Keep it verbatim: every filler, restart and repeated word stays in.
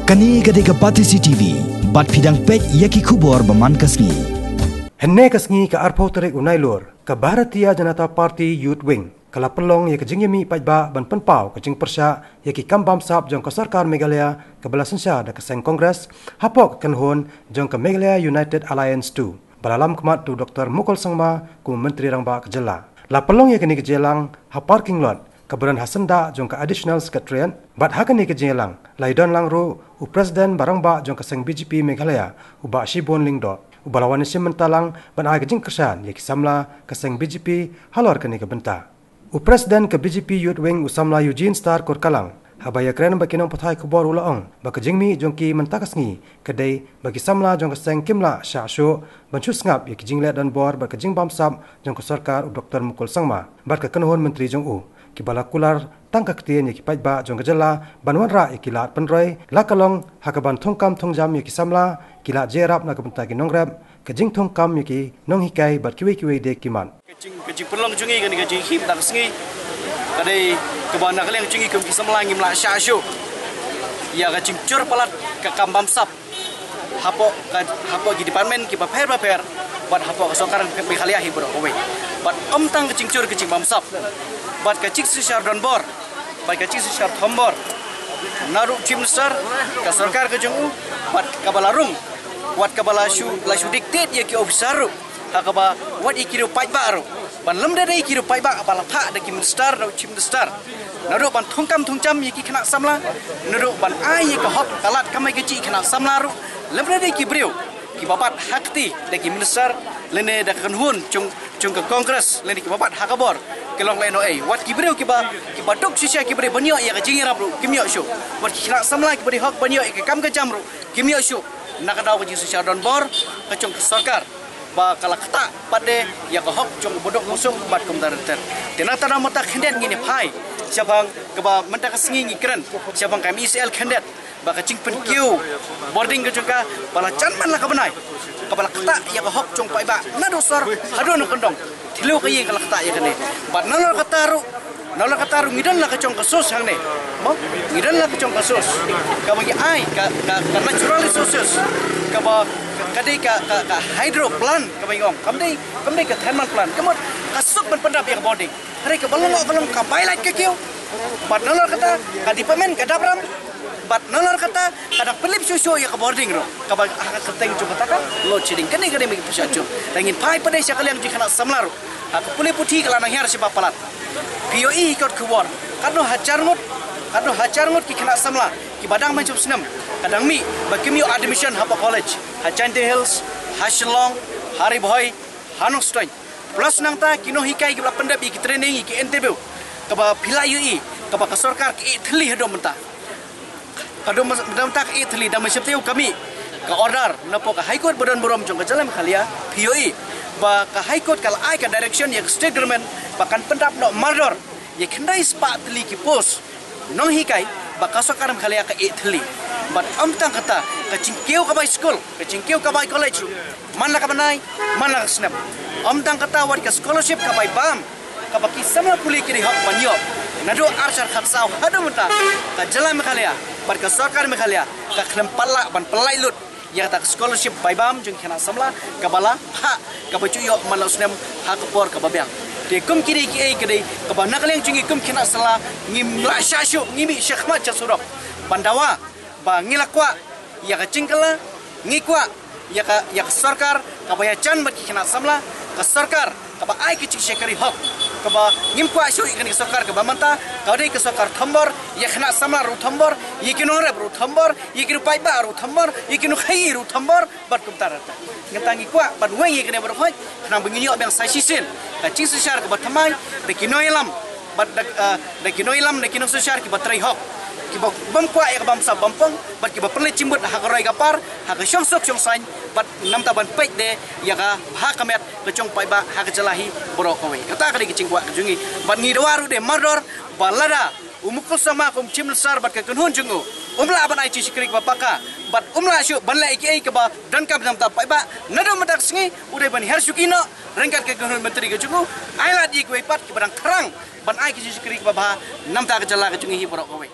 Kane ka dei ka Batesi T V, bad phi dang peit ïa ki khubor ba man ka sngi. Hynne ka sngi ka arphew tarik u Nailur, ka Bharatiya Janata Party Youth Wing ka la pynlong ïa ka jingïamih paidbah ban pynpaw ka jingpyrshah ïa ki kam bamsap jong ka sorkar Meghalaya kaba la synshar da ka seng Congress, hapoh ka kynhun jong ka Meghalaya United Alliance two, ba la lam khmat da u Doktor Mukul Sangma kum u Myntri Rangbah ka jylla. La pynlong ïa kane ka jingïalang ha parking lot kaba don ha syndah jong ka Additional Secretariat, bad ha kane ka jingïalang la ïadon lang ruh u President ba rangbah jong ka seng B J P Meghalaya, u Bah Shibun Lyngdoh, uba la wan ïashim bynta lang ban ai ka jingkyrshan ïa ki samla ka seng B J P halor kane ka bynta. U President ka B J P Youth Wing, u samla Eugene Star Kurkalang, haba ïakren bad ki nongpathai khubor, u la ong ba ka jingmih jong ki mynta ka sngi ka dei ba ki samla jong ka seng kim lah shah shuh ban shu sngap ïa ki jingleh donbor bad ka jingbamsap jong ka sorkar u Doktor Mukul Sangma bad ka kynhun myntri jong u, kiba la kular tang ka ktien ïa ki paidbah jong ka jylla ban wanrah ïa ki lad pynroi, la ka long ha kaban thungkam thungjam ïa ki samla, ki lad jingïarap na ka bynta ki nongrep, ka jingthungkam ïa ki nonghikai bad kiwei kiwei de ki mat. Ka jing, ka jingpynlong jong ngi kane ka jingkhim da ka sngi ka dei kaba na ka liang jong ngi kum ki samla ngim lah shah shuh ïa ka jingjur palat ka kam bamsap hapoh ka, hapoh ki department kiba pher ba pher, bad hapoh ka sorkar Meghalaya hi baroh kawei. Bad ym tang ka jingjur ka jingbamsap, bad ka jingsynshar donbor, bad ka jingsynshar thombor na ruh Chief Minister, ka sorkar ka jong u, bad kaba la rung, wat kaba la shu, la shu dictate ïa ki officer ruh, ha kaba wat ïa ki riew paidbah ruh. Ban lymda dei ki riew paidbah ba la phah da ki minister, da u Chief Minister, naduh ban thungkam thungjam ïa ki khynnah samla, naduh ban ai ïa ka hok ka lad kamai kajih khynnah samla ruh, lymda dei ki briew kiba bat ha kti da ki minister lane da ka kynhun jong, jong ka Congress lane kiba bat ha ka bor, ki long lehnohei. Wat ki briew kiba, kiba duk shisha ki briew ban ïoh ïa ka jingïarap ruh kim ïoh shuh. Wat ki khynnah samla kiba dei hok ban ïoh ïa ka kam ka jam ruh kim ïoh shuh. Na ka daw ka jingsynshar donbor ka jong ka sorkar ba ka la ktah pat de ïa ka hok jong u baduk u suk bad kumta ter ter. Te nangta na mynta khyndiat ngin ïa phai shaphang kaba mynta ka sngi ngi kren shaphang ka M E C L khyndiat, ba ka jingpynkiew bording ka jong ka ba la jan man la ka bnai, kaba la ktah ïa ka hok jong paidbah naduh sor haduh na kyndong. Thliew ka ïing ka la ktah ïa kane. Bad nalor kata ruh, nalor kata ruh ngi don la ka jong ka source hangne. Mo, ngi don la ka jong ka source kaba ngi ai ka, ka, ka natural resources, kaba ka dei ka, ka, ka hydro plant kaba ngi ong. Kam dei, kam dei ka thermal plant. Ka mut ka suk ban pyndap ïa ka bording. Hynrei kaba long, ka long ka bai lait ka kiew. Bad nalor kata ka department ka dap ram. Bad nalor kata ka dang pynlip shuh shuh ïa ka bording ruh, kaba ha ka kyrteng jong kata ka load shedding. Kane, kane ma ngi pyrshah jur. Te ngin phai pat de sha ka liang jong ki khynnah samla ruh. Ha ka pule puthi ka la nang hiar shiba palat. Phi ïohi kot khubor, katno hajar ngut, katno hajar ngut ki khynnah samla kiba dang ban jop snem ka dang mih ba kim ïoh admission hapoh college, ha Jaintia Hills, ha Shillong, ha Ri Bhoi, ha Nongstoiñ. Plus nangta ki nonghikai kiba la pyndep ïa ki training, ïa ki interview, kaba phi la ïohi kaba ka sorkar ka ïeh thylli haduh mynta. Haduh myn-, mynta ka ïeh thylli, da mynshwa te ka mih ka order na poh ka High Court ba don burom jong ka jylla Meghalaya, phi ïohi ba ka High Court ka la ai ka direction ïa ka state government ba kan pyndap noh mardor ïa khyndai spah tylli ki post nonghikai ba ka sorkar Meghalaya ka ïeh thylli. Bad ym tang kata, ka jingkiew ka bai skul, ka jingkiew ka bai college ruh man la ka bnai, man la ka snem. Ym tang kata, wat ka scholarship ka bai bam kaba ki samla pule ki dei hok ban ïoh. Naduh ar hajar khatsaw haduh mynta ka jylla Meghalaya bad ka sorkar Meghalaya ka khlem pat lah ban pynlait lut ïa kata ka scholarship bai bam jong ki khynnah samla kaba la phah, kaba ju ïoh man la u snem ha ka por kaba biang. Te kum kine kiei kiei kaba na ka liang jong ngi kum ki khynnah samla ngim lah shah shuh, ngi mih sha khmat sha surok ban dawa ba ngi la kwah ïa ka jingkylla, ngi kwah ïa ka, ïa ka sorkar kaba ïajan bad ki khynnah samla, ka sorkar kaba ai ka jingshakri hok, kaba ngim kwah shuh ïa kane ka sorkar kaba mynta, ka dei ka sorkar thombor, ïa khynnah samla ruh thombor, ïa ki nongrep ruh thombor, ïa ki nongpaidbah ruh thombor, ïa ki nongkhaïi ruh thombor, bad kumta ter ter. Nangta ngi kwah ban weng ïa kane baroh, khnang ba ngin ïoh biang sa shisien ka jingsynshar kaba thymmai da ki nongïalam, bad da, eh, da ki nongïalam, da ki nongsynshar kiba trei hok, kiba bym kwah ïa ka bamsap bampong, bad kiba pynleit jingmut ha ka roi ka par, ha ka shongsuk shongsaiñ, bad namta ban peit de ïa ka bha ka miat ka jong paidbah ha ka jylla hi baroh kawei. Kata ka dei ka jingkwah ka jong ngi. Bad ngi dawa ruh de mardor ba lada u Mukul Sangma kum Chief Minister bad ka kynhun jong u um lah ban ai jingshakri kaba paka, bad um lah shuh ban leh ïa kiei kiei kaba donkam na ka bynta paidbah, naduh mynta ka sngi u dei ban hiar shuki noh ryngkat ka kynhun myntri ka jong u, ai lad ïa kiwei pat kiba dang khrang ban ai ka jingshakri kaba bha na ka bynta ka jylla ka jong ngi hi baroh kawei.